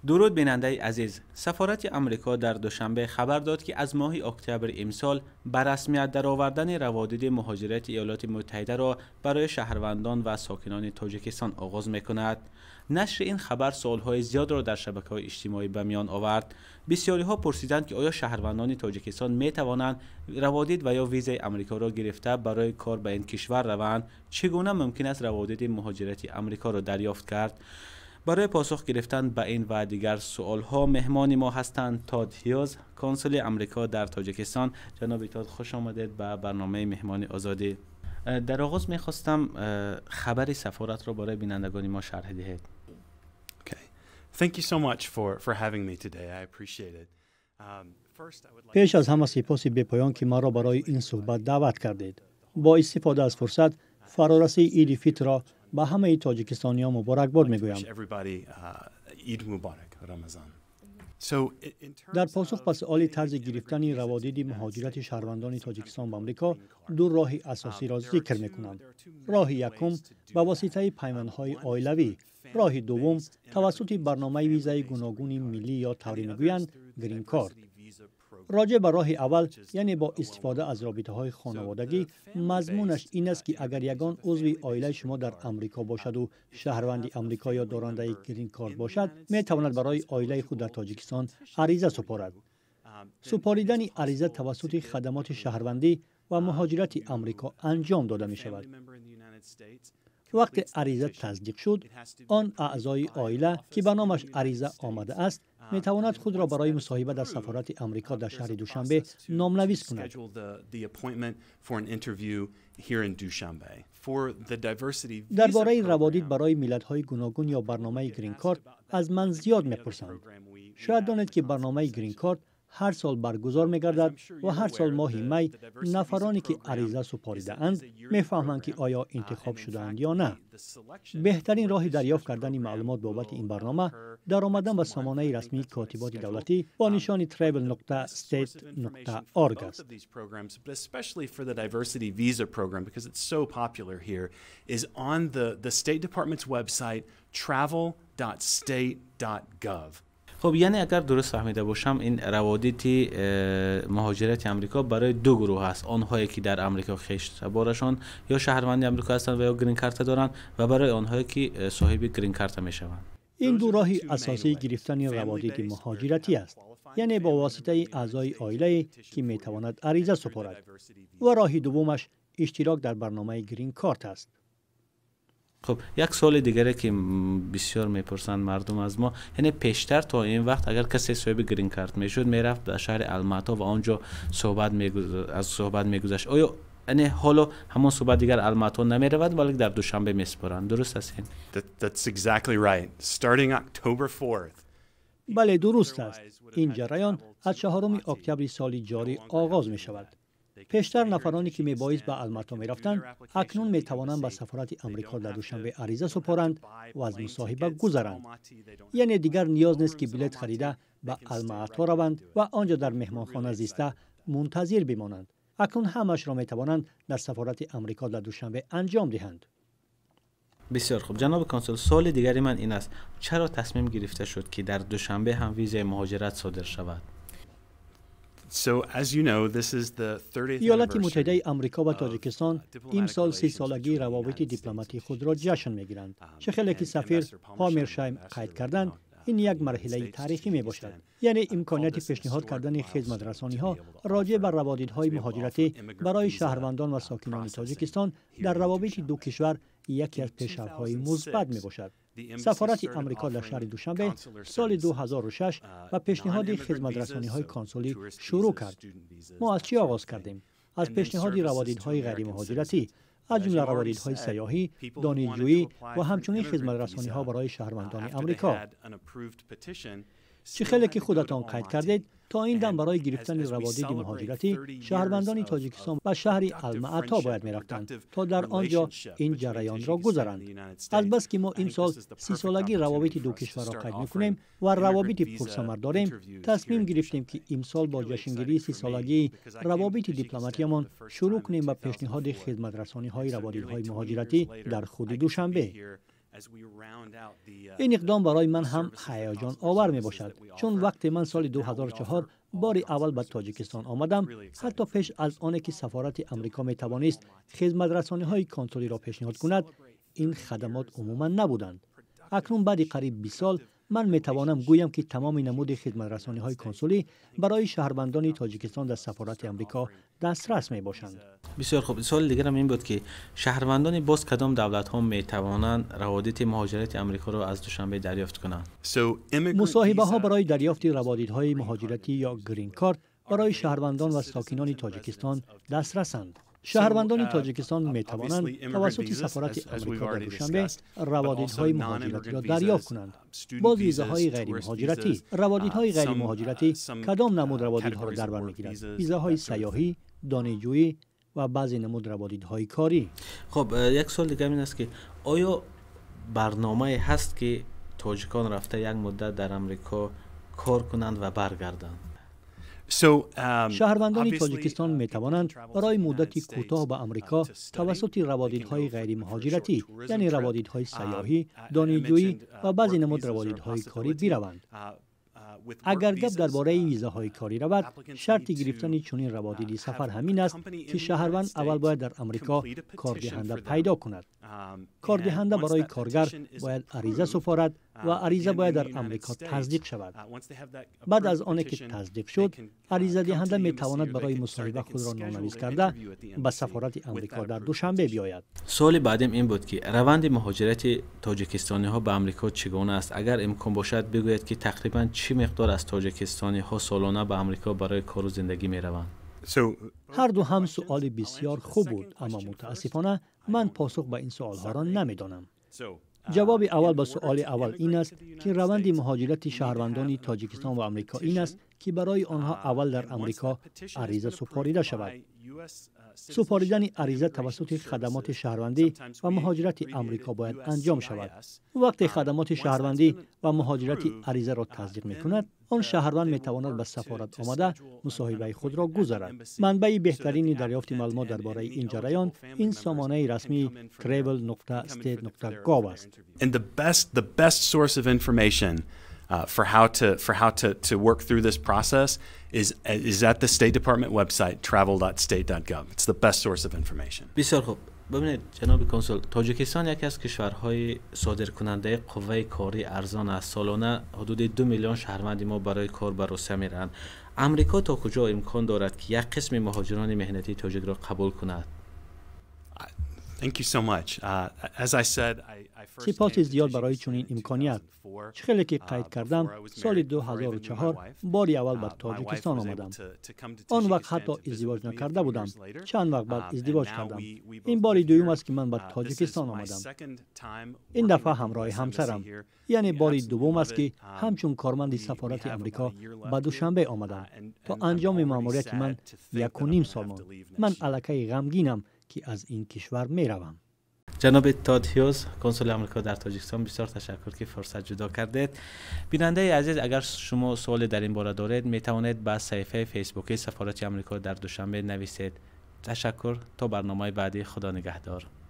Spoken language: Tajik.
Дуруд, бинандаи азиз. Сафорати Амрико дар Душанбе хабар дод, ки аз моҳи октябри имсол ба расмият даровардани раводиди муҳоҷирати Иёлоти Муттаҳидаро барои шаҳрвандон ва сокинони Тоҷикистон оғоз мекунад. Нашри ин хабар суолҳои зиёдро дар шабакаҳои иҷтимоӣ ба миён овард. Бисёриҳо пурсиданд, ки оё шаҳрвандони Тоҷикистон метавонанд раводид ва ё визаи Амрикоро гирифта, барои кор ба ин кишвар раванд? Чӣ гуна мумкин аст раводиди муҳоҷирати Амрикоро дарёфт кард? Барои посух гирифтан ба ин ва дигар суолҳо меҳмони мо ҳастанд Тод Ҳюз, консули Амрико дар Тоҷикистон. Ҷаноби Тод, хуш омадед ба барномаи «Меҳмони Озодӣ». Дар оғоз мехостам хабари сафоратро барои бинандагони мо шарҳ диҳед. Okay. Thank you so much for having me today. I appreciate it. Пеш аз ҳама, сипоси бепоён, ки маро барои ин суҳбат даъват кардед. Бо истифода аз фурсат, фарорасии Иди Фитрро ба ҳамаи тоҷикистониён муборакбод мегӯям. Дар посух ба суоли тарзи гирифтани раводиди муҳоҷирати шаҳрвандони Тоҷикистон ба Амрико, ду роҳи асосиро зикр мекунам. Роҳи якум ба воситаи пайвандҳои оилавӣ, роҳи дуввум тавассути барномаи визаи гуногуни миллӣ ё тавре мегӯянд, грин-корт. Роҷеъ ба роҳи аввал, яъне бо истифода аз робитаҳои хонаводагӣ, мазмунаш ин аст, ки агар ягон узви оилаи шумо дар Амрико бошаду шаҳрванди Амрико ё дорандаи грин-корт бошад, метавонад барои оилаи худ дар Тоҷикистон ариза супорад. Супоридани ариза тавассути хадамоти шаҳрвандӣ ва муҳоҷирати Амрико анҷом дода мешавад. Вақте ариза тасдиқ шуд, он аъзои оила, ки ба номаш ариза омадааст, метавонад худро барои мусоҳиба дар сафорати Амрико дар шаҳри Душанбе номнавис кунад. Дар бораи раводид барои миллатҳои гуногун ё барномаи грин-корт аз ман зиёд мепурсанд. Шояд донед, ки барномаи грин-корт ҳар сол баргузор мегардад ва ҳар сол моҳи май нафароне, ки ариза супоридаанд, мефаҳманд, ки оё интихоб шудаанд ё на. Беҳтарин роҳи дарёфт кардани маълумот бобати ин барнома даромадан ба сомонаи расмии котиботи давлатӣ бо нишони travel.state.org аст. Is on the State Department's website, travel.state.gov. Хуб, яъне агар дуруст фаҳмида бошам, ин раводити муҳоҷирати Амрико барои ду гурӯҳ аст: онҳое, ки дар Амрико хештаборашон ё шаҳрванди Амрико ҳастанд ва ё грин-карта доранд, ва барои онҳое, ки соҳиби грин-карта мешаванд. Ин ду роҳи асосии гирифтани раводиди муҳоҷиратӣ аст, яъне бо воситаи аъзои оилае, ки метавонад ариза супорад, ва роҳи дуввумаш иштирок дар барномаи грин-корт аст. Хуб, як суоли дигаре, ки бисёр мепурсанд мардум аз мо, яъне пештар то ин вақт агар касе соҳиби грин-карт мешуд, мерафт дар шаҳри Алмато ва он ҷо аз суҳбат мегузашт. Оё яъне ҳоло ҳамон суҳбат дигар Алмато намеравад, балки дар Душанбе месупоранд? Дуруст аст ин? That's exactly right. Starting October 4th. Бале, дуруст аст. Ин ҷараён аз 4 октябри соли ҷорӣ оғоз мешавад. Пештар нафароне, ки мебоист ба Алмато мерафтанд, акнун метавонанд ба сафорати Амрико дар Душанбе ариза супоранд ва аз мусоҳиба гузаранд. Яъне дигар ниёз нест, ки билет харида ба Алмаато раванд ва он ҷо дар меҳмонхона зиста мунтазир бимонанд. Акнун ҳамаашро метавонанд дар сафорати Амрико дар Душанбе анҷом диҳанд. Бисёр хуб, ҷаноби консул. Суоли дигари ман ин аст: чаро тасмим гирифта шуд, ки дар Душанбе ҳам визаи муҳоҷират содир шавад? Иёлати Муттаҳидаи Амрико ва Тоҷикистон имсол 30-солагии равобити дипломатии худро ҷашн мегиранд. Чӣ хеле ки сафир Ҳомершайм қайд карданд, ин як марҳилаи таърихӣ мебошад. Яъне имконияти пешниҳод кардани хизматрасониҳо роҷеъ ба раводидҳои муҳоҷиратӣ барои шаҳрвандон ва сокинони Тоҷикистон дар равобити ду кишвар яке аз пешрафтҳои мусбат мебошад. Сафорати Амрико дар шаҳри Душанбе соли 2006 ба пешниҳоди хизматрасониҳои консулӣ шурӯъ кард. Мо аз чӣ оғоз кардем? Аз пешниҳоди раводидҳои ғайримуҳоҷиратӣ, аз ҷумла раводидҳои сайёҳӣ, донишҷӯӣ ва ҳамчунин хизматрасониҳо барои шаҳрвандони Амрико. Чӣ хеле ки худатон қайд кардед, то ин дам барои гирифтани раводиди муҳоҷиратӣ шаҳрвандони Тоҷикистон ба шаҳри Алмаато бояд мерафтанд, то дар он ҷо ин ҷараёнро гузаранд. Азбаски мо имсол 30-солагии равобити ду кишварро қайд мекунем ва равобити пурсамар дорем, тасмим гирифтем, ки имсол бо ҷашнгирии 30-солагии равобити дипломатиямон шурӯъ кунем ба пешниҳоди хизматрасониҳои раводидҳои муҳоҷиратӣ дар худи Душанбе. Ин иқдом барои ман ҳам ҳаяҷоновар мебошад, чун вақте ман соли 2004 бори аввал ба Тоҷикистон омадам, ҳатто пеш аз оне ки сафорати Амрико метавонист хизматрасониҳои консулиро пешниҳод кунад, ин хадамот умуман набуданд. Акнун, баъди қариб 20 сол, ман метавонам гӯям, ки тамоми намуди хизматрасониҳои консулӣ барои шаҳрвандони Тоҷикистон дар сафорати Амрико дастрас мебошанд. Бисёр хуб. Суоли дигарам ин буд, ки шаҳрвандони боз кадом давлатҳо метавонанд раводиди муҳоҷирати Амрикоро аз Душанбе дарёфт кунанд? So immigrant мусоҳибаҳо барои дарёфти раводидҳои муҳоҷиратӣ ё грин-карт барои шаҳрвандон ва сокинони Тоҷикистон дастрасанд. Шаҳрвандони Тоҷикистон метавонанд тавассути сафорати Амрико дар Душанбе раводидҳои муҳоҷиратиро дарёфт кунанд. Боз визаҳои ғайримуҳоҷиратӣ. Раводидҳои ғайримуҳоҷиратӣ кадом намуд раводидҳоро дар бар мегирад? Визаҳои сайёҳӣ, донишҷӯӣ ва баъзе намуд раводидҳои корӣ. Хуб, як суол дигар ин аст, ки оё барномае ҳаст, ки тоҷикон рафта як муддат дар Амрико кор кунанд ва баргарданд? Шаҳрвандони Тоҷикистон метавонанд барои муддати кӯтоҳ ба Амрико тавассути раводидҳои ғайримуҳоҷиратӣ, яъне раводидҳои сайёҳӣ, донишҷӯӣ ва баъзе намуд раводидҳои корӣ бираванд. Агар гап дар бораи визаҳои корӣ равад, шарти гирифтани чунин раводиди сафар ҳамин аст, ки шаҳрванд аввал бояд дар Амрико кордиҳанда пайдо кунад. Кордиҳанда барои коргар бояд ариза супорад ва ариза бояд дар Амрико тасдиқ шавад. Баъд аз оне ки тасдиқ шуд, аризадиҳанда метавонад барои мусоҳиба худро номнавис карда, ба сафорати Амрико дар Душанбе биёяд. Суоли баъдим ин буд, ки раванди муҳоҷирати тоҷикистониҳо ба Амрико чӣ гуна аст? Агар имкон бошад, бигӯед, ки тақрибан чӣ миқдор аз тоҷикистониҳо солона ба Амрико барои кору зиндагӣ мераванд? Ҳарду ҳам суоли бисёр хуб буд, аммо мутаассифона ман посух ба ин суолҳоро намедонам. Ҷавоби аввал ба суоли аввал ин аст, ки раванди муҳоҷирати шаҳрвандони Тоҷикистон ва Амрико ин аст, ки барои онҳо аввал дар Амрико ариза супорида шавад. Супоридани ариза тавассути хадамоти шаҳрвандӣ ва муҳоҷирати Амрико бояд анҷом шавад. Вақте хадамоти шаҳрвандӣ ва муҳоҷирати аризаро тасдиқ мекунад, он шаҳрванд метавонад ба сафорат омада, мусоҳибаи худро гузарад. Манбаи беҳтарини дарёфти маълумот дар бораи ин ҷараён ин сомонаи расмии travel.state.gov аст. And the best source of information for how to work through this process is at the State Department website, travel.state.gov. It's the best source of information. بسیار خوب. ببینید جناب کنسول، تاجیکستان یکی از کشورهای صادرکننده قوه کاری ارزان است. سالانه حدود 2 میلیون شهروند ما برای کار به روسیه میرند. امریکا تا کجا امکان دارد که یک قسم مهاجران محنتی تاجیک را قبول کند؟ Thank you so much. As I said, I first Сипоси зиёд барои чунин имконият. Чӣ хеле ки қайд кардам, соли 2004 бори аввал ба Тоҷикистон омадам. Он вақт ҳатто издивоҷ накарда будам. Чанд вақт баъд издивоҷ кардам. Ин бори дуюм аст, ки ман ба Тоҷикистон омадам, ин дафъа ҳамроҳи ҳамсарам. Яъне бори дуввум аст, ки ҳамчун корманди сафорати Амрико ба Душанбе омадам. То анҷоми маъмурияти ман 1,5 сол монд. Ман аллакай ғамгинам, ки аз ин кишвар меравам. Ҷаноби Тод Ҳюз, консули Амрико дар Тоҷикистон, бисёр ташаккур, ки фурсат ҷудо кардед. Бинандаи азиз, агар шумо суоле дар ин бора доред, метавонед ба саҳифаи фейсбукии сафорати Амрико дар Душанбе нависед. Ташаккур, то барномаи баъдӣ, худо нигаҳдор.